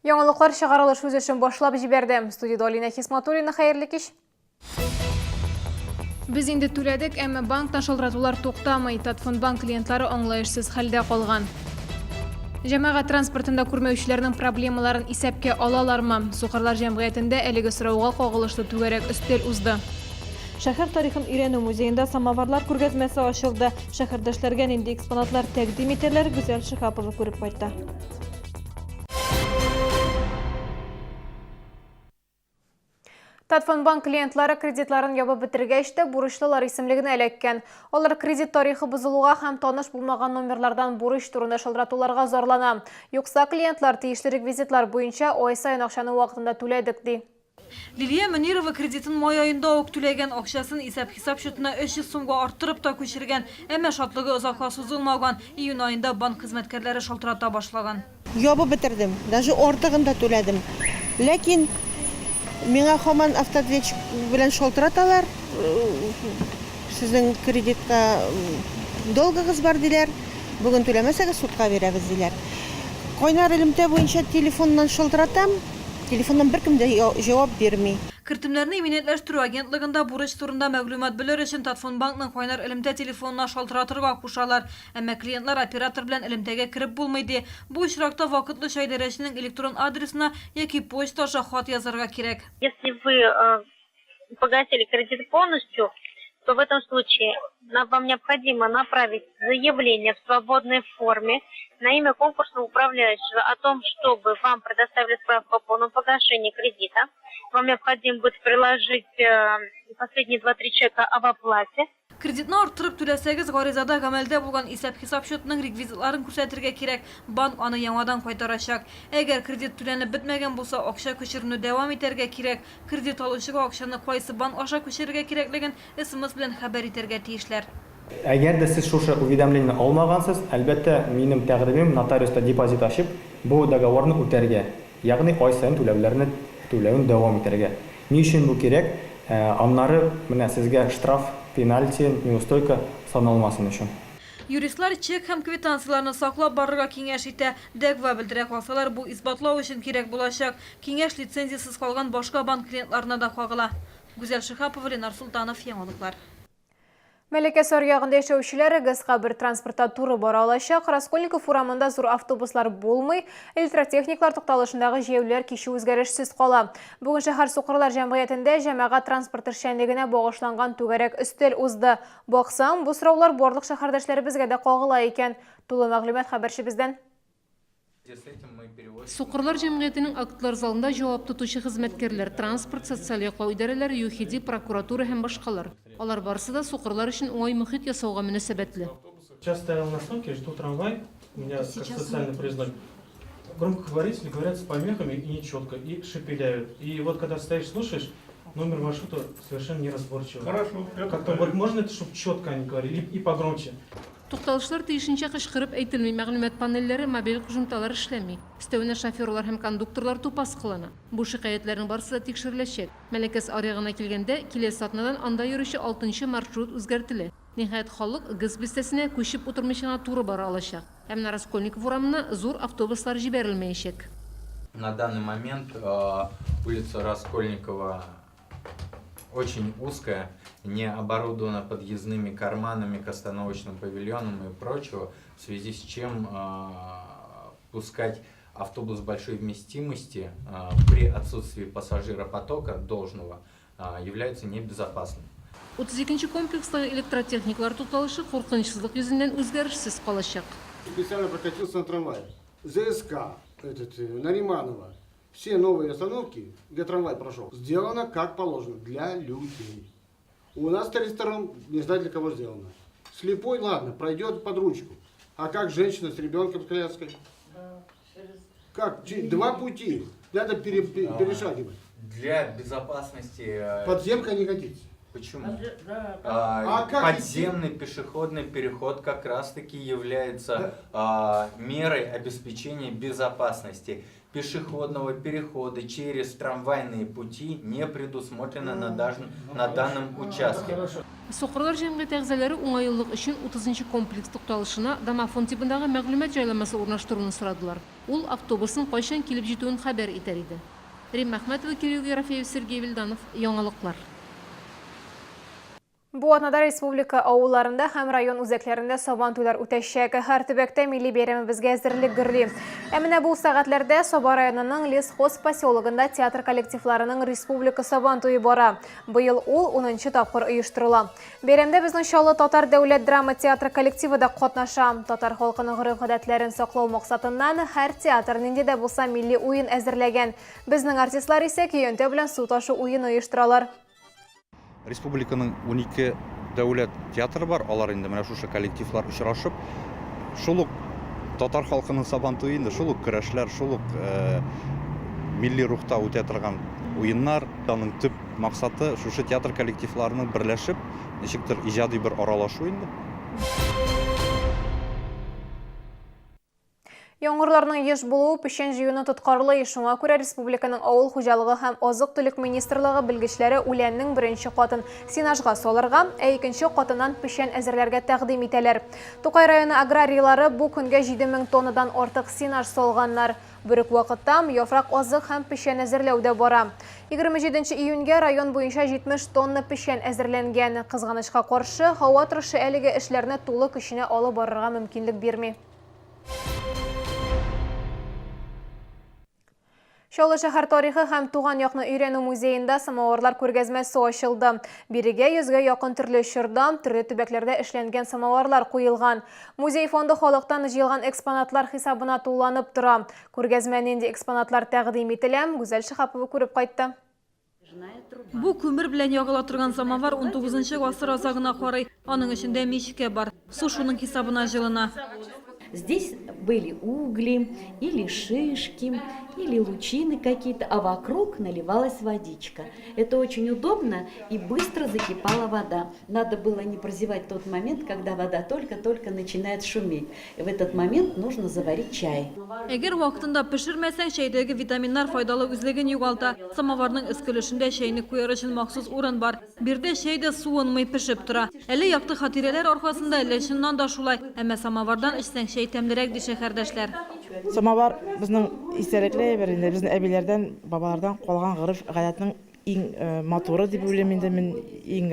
Яңалыклар чыгарылыш үз эшен башлап җибәрде. Студиядә Алинә Хисматуллина, хәерле кич. Без инде түләдек, әмма банктан шалтыратулар туктамый. Татфондбанк клиентлары аңлаешсыз хәлдә калган. Җәмәгать транспортында күрмәүчеләрнең проблемаларын исәпкә алалармы? Сукырлар җәмгыятендә әлеге сорауга кагылышлы түгәрәк өстәл узды. Шәһәр тарихын өйрәнү музеенда самоварлар күргәзмәсе ачылды. Шәһәрдәшләргә нинди экспонатлар тәкъдим итәләр, Гүзәл Шиһапова күреп кайтты. Татфондбанк клиентлары кредитларын ябып бетергәч тә бурычлылар исемлегенә эләккән. Алар кредит тарихы бозылуга һәм таныш булмаган номерлардан бурыч турында шалтыратуларга зарлана. Юкса клиентлар тиешле реквизитлар буенча ай саен акчаны вакытында түләдек, ди. Лилия Мөнирова кредитын май аенда ук түләгән, акчасын исәп-хисап счетына 300 сумга арттырып та күчергән. Әмма шатлыгы озакка сузылмаган, июнь аенда банк хезмәткәрләре шалтырата башлаган. Ябып бетердем, даже артыгын да түләдем. Ләкин миңа һаман автоответчик белән шалтыраталар, сезнең кредитка долгыгыз бар, диләр, бүген түләмәсәгез, судка бирәбез, диләр. Кайнар элемтә буенча телефоннан шалтыратам. Телефоннан беркем дә җавап бирми. Кертемнәрне иминиятләштерү агентлыгында бурыч турында мәгълүмат белер өчен Татфондбанкның кайнар элемтә телефонына шалтыратырга кушалар. Әмма клиентлар оператор белән элемтәгә кереп булмый, ди. Бу очракта вакытлыча идарәченең электрон адресына яки почта аша хат язарга кирәк. Если вы погасили кредит полностью, то в этом случае вам необходимо направить заявление в свободной форме на имя конкурсного управляющего о том, чтобы вам предоставили справку о полном погашении кредита. Вам необходимо будет приложить последние 2-3 чека об оплате. Кредитны арттырып түләсәгез, гаризада гамәлдә булган исәп-хисап счетының реквизитларын күрсәтергә кирәк, банк аны яңадан кайтарачак. Әгәр кредит түләнеп бетмәгән булса, акча күчерүне дәвам итәргә кирәк. Кредит алучыга акчаны кайсы банк аша күчерергә кирәклеген смс белән хәбәр итәргә тиешләр. Әгәр дә сез шушы уведомлениене алмагансыз, әлбәттә, минем тәкъдимем, нотариуста депозит ачып, бу договорны үтәргә, ягъни ай саен түләүләрне түләвен дәвам итәргә. Ни өчен бу кирәк? Аннары менә сезгә штраф, пенальти, неустойка саналмасын өчен. Юристлар чек һәм квитанцияләрне саклап барырга киңәш итә. Дәгъва белдерә калсалар, бу исбатлау өчен кирәк булачак. Киңәш лицензиясез калган башка банк клиентларына да кагыла. Гүзәл Шиһапова, Ленар Солтанов, Яңалыклар. Мәләкәс аръягында яшәүчеләр ГЭСка бер транспортта туры бара алачак. Раскольников урамында зур автобуслар булмый. Электротехниклар тукталышындагы җәяүлеләр кичү үзгәрешсез кала. Бүген шәһәр сукырлар җәмгыятендә җәмәгать транспорт эшчәнлегенә багышланган түгәрәк өстәл узды. Баксаң, бу сораулар барлык шәһәрдәшләребезгә дә кагыла икән. Тулы мәгълүмат хәбәрчебездән. Сукырлар җәмгыятенең актлар залында җавап тотучы хезмәткәрләр, транспорт, социаль яклау идарәләре, ЮХИДИ, прокуратура һәм башкалар. Алар барысы да сукырлар өчен уңай мохит ясауга мөнәсәбәтле. Сейчас стоял на остановке, жду трамвай, у меня как социальный проездной. Громкоговорители говорят с помехами и нечетко, и шепеляют. И вот когда стоишь, слушаешь, номер маршрута совершенно неразборчиво. Хорошо. Как-то вот можно это, чтобы четко они говорили и погромче. Тукталышлар тиешенчә кычкырып әйтелми, мәгълүмат панельләре, мобиль кушымталар эшләми. Өстәвенә шоферлар һәм кондукторлар тупас кылана. Бу шикаятьләрнең барысы да тикшереләчәк. Мәләкәс аръягына килгәндә, киләсе атнадан анда йөрүче алтынчы маршрут үзгәртелә. Ниһаять, халык ГЭС бистәсенә күчеп утырмыйча гына туры бара алачак. Ә менә Раскольников урамына зур автобуслар җибәрелмәячәк. На данный момент улица Раскольникова очень узкая, не оборудована подъездными карманами к остановочным павильонам и прочего, в связи с чем пускать автобус большой вместимости при отсутствии пассажиропотока должного является небезопасным. 32 нче комплекстагы электротехниклар тукталышы куркынычсызлык йөзеннән үзгәрешсез калачак. Специально прокатился на трамвае. ЗСК, этот, Нариманова. Все новые остановки, где трамвай прошел, сделано как положено, для людей. У нас в 32-м не знаю для кого сделано. Слепой, ладно, пройдет под ручку. А как женщина с ребенком с коляской? Как? Два пути. Надо перешагивать. Для безопасности... Подземка не годится. Почему? А как Подземный пешеходный переход как раз-таки является мерой обеспечения безопасности. Пешеходного перехода через трамвайные пути не предусмотрено на, на данном участке. Сукырлар җәмгыяте әгъзалары уңайлылык өчен 30 нчы комплекс тукталышына домофон тибындагы мәгълүмат җайланмасы урнаштыруны сорадылар. Ул автобусның кайчан килеп җитүен хәбәр итәр иде. Римма Әхмәтова, Кирилл Ерофеев, Сергей Вильданов, Яңалыклар. Бу атнада республика авылларында һәм район үзәкләрендә Сабантуйлар үтәчәк. Һәр төбәктә милли бәйрәмебезгә әзерлек гөрли. Ә менә бу сәгатьләрдә Саба районының Лесхоз поселогында театр коллективларының республика Сабантуе бара. Быел ул унынчы тапкыр оештырыла. Бәйрәмдә безнең Чаллы татар дәүләт драма театры коллективы да катнаша. Татар халкының гореф-гадәтләрен саклау максатыннан һәр театр нинди дә булса милли уен әзерләгән. Безнең артистлар исә көянтә белән су ташу уены оештыралар. Республиканың 12 дәүләт театры бар, алар инде менә шушы коллективлар очрашып, шул ук татар халкының Сабантуе инде, шул ук көрәшләр, шул ук э, милли рухта үтә торган уеннар. Аның төп максаты шушы театр коллективларының берләшеп, ничектер иҗади бер аралашу инде. Яңгырларның еш булуы печән җыюны тоткарлый. Шуңа күрә республиканың авыл хуҗалыгы һәм азык-төлек министрлыгы белгечләре үләннең беренче катын сенажга салырга, ә икенче катыннан печән әзерләргә тәкъдим итәләр. Тукай районы аграрийлары бу көнгә 7000 тоннадан артык сенаж салганнар. Бер үк вакытта яфрак азык һәм печән әзерләү дә бара. 27 июньгә район буенча 70 тонна печән әзерләнгән. Кызганычка каршы, һава торышы әлеге эшләрне тулы көченә алып барырга мөмкинлек бирми. Чаллы шәһәр тарихы һәм туган якны өйрәнү музеенда самавырлар күргәзмәсе ачылды. Бирегә йөзгә якын төрле чорда, төрле төбәкләрдә эшләнгән самавырлар куелган. Музей фонды халыктан җыелган экспонатлар хисабына тулыланып тора. Күргәзмә нинди экспонатлар тәкъдим ителә, Гүзәл Шиһапова күреп кайтты. Бу күмер белән ягыла торган самовар унтугызынчы гасыр азагына карый. Аның эчендә мичкә бар. Су шуның хисабына җылына. Здесь были угли, или шишки, или лучины какие-то, а вокруг наливалась водичка. Это очень удобно и быстро закипала вода. Надо было не прозевать тот момент, когда вода только-только начинает шуметь. В этот момент нужно заварить чай. Әгәр вакытында пешермәсәң, чәйдәге витаминнар файдалы үзлеген югалта. Самоварның өске өлешендә чәйнек куяр өчен махсус урын бар. Биредә чәй дә суынмый, пешеп тора. Әллә якты хатирәләр аркасында, әллә чыннан да шулай, әмма самовардан эчсәң, чәй тәмлерәк, ди шәһәрдәшләр. Самовар безнең истәлекле әйбер инде, безнең әбиләрдән, бабалардан калган гореф-гадәтнең Иң матуры дип уйлыйм инде мин, иң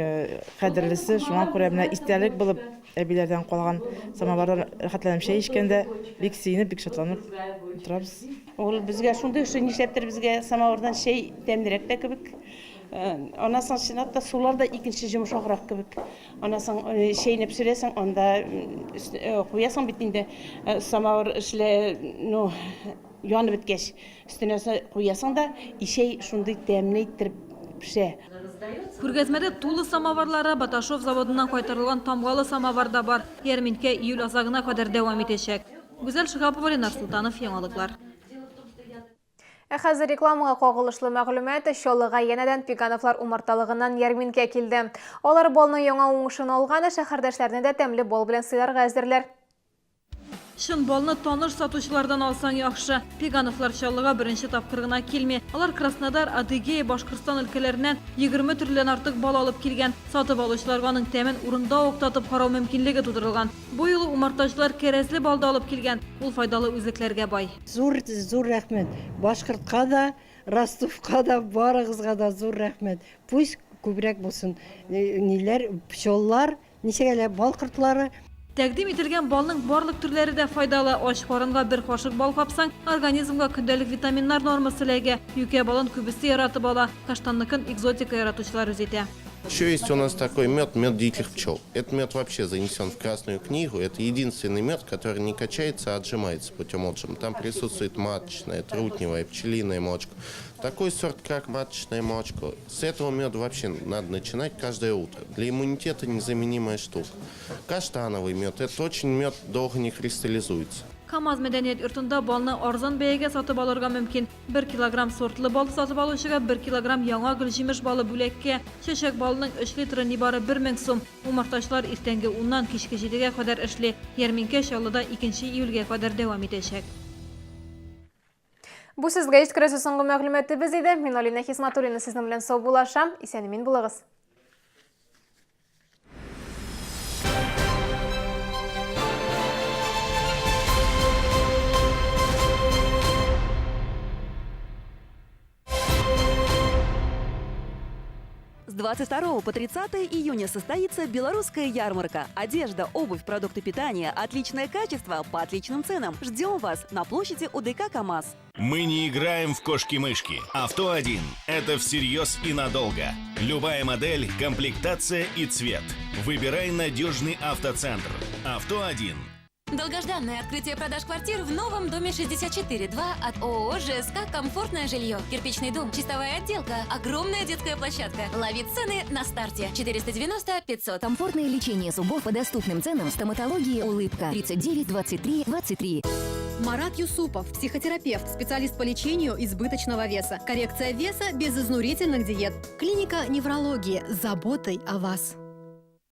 кадерлесе. Шуңа күрә менә истәлек булып әбиләрдән калган самовардан рәхәтләнеп чәй эчкәндә бик сөенеп, бик шатланып утырабыз. Ул безгә шундый ошый, нишләптер безгә самавырдан чәй тәмлерәк тә кебек. Аннан соң чынлап та сулар да икенче йомшаграк кебек. Аннан соң чәйне пешерәсең, анда куясың бит инде самавыр эшлә, ну, янып беткәч. Өстенә куясың да, и чәй шундый тәмле иттереп пешә. Күргәзмәдә Тула самоварлары, Баташов заводыннан кайтарылган тамгалы самовар да бар. Ярминкә июль азагына кадәр дәвам итәчәк. Гүзәл Шиһапова, Ленар Солтанов, Яңалыклар. Ә хәзер рекламага кагылышлы мәгълүмат. Чаллыга янәдән Пегановлар умарталыгыннан ярминкә килде. Алар балның яңа уңышын алган, шәһәрдәшләрне дә тәмле бал белән сыйларга әзерләр. Чын балны таныш сатучылардан алсаң яхшы. Пегановлар Чаллыга беренче тапкыр гына килми. Алар Краснодар, Адыгея, Башкортстан өлкәләреннән 20 төрледән артык бал алып килгән. Сатып алучыларга аның тәмен урында ук татып карау мөмкинлеге тудырылган. Бу юлы умартачылар кәрәзле бал да алып килгән. Ул файдалы үзлекләргә бай. Зур, зур рәхмәт. Башкортка да, Ростовка да, барыгызга да зур рәхмәт. Пусть күбрәк булсын ниләр, пчеллар, Ничек әле бал кортлары? Тәкъдим ителгән балның барлык төрләре дә файдалы. Ач карынга бер кашык бал капсаң, организмга көндәлек витаминнар нормасы эләгә. Юкә балын күбесе яратып ала. Каштанныкын экзотика яратучылар үз итә. Еще есть у нас такой мед, мед диких пчел. Этот мед вообще занесен в Красную книгу. Это единственный мед, который не качается, а отжимается путем отжима. Там присутствует маточная, трутневая, пчелиная молочка. Такой сорт, как маточная молочко, с этого меда вообще надо начинать каждое утро. Для иммунитета незаменимая штука. Каштановый мед, это очень мед долго не кристаллизуется. КАМАЗ мәдәният йортында балны арзан бәягә сатып алырга мөмкин. Бер килограмм сортлы бал сатып алучыга бер килограмм яңа гөлҗимеш балы бүләккә. Чәчәк балының өч литры нибары 1000 сум. Умартачылар иртәнге уннан кичке җидегә кадәр эшли. Ярминкә Чаллыда икенче июльгә кадәр дәвам итәчәк. Бу сезгә җиткерәсе соңгы мәгълүматыбыз иде. Мин Алина Хисматуллина сезнең белән саубуллашам. Исән-имин булыгыз. С 22 по 30 июня состоится белорусская ярмарка. Одежда, обувь, продукты питания, отличное качество по отличным ценам. Ждем вас на площади УДК КАМАЗ. Мы не играем в кошки-мышки. Авто 1 – это всерьез и надолго. Любая модель, комплектация и цвет. Выбирай надежный автоцентр. Авто 1. Долгожданное открытие продаж квартир в новом доме 64-2 от ООО «ЖСК Комфортное жилье». Кирпичный дом, чистовая отделка, огромная детская площадка. Лови цены на старте. 490-500. Комфортное лечение зубов по доступным ценам. Стоматология «Улыбка». 39 23 23. Марат Юсупов, психотерапевт, специалист по лечению избыточного веса. Коррекция веса без изнурительных диет. Клиника неврологии. С заботой о вас.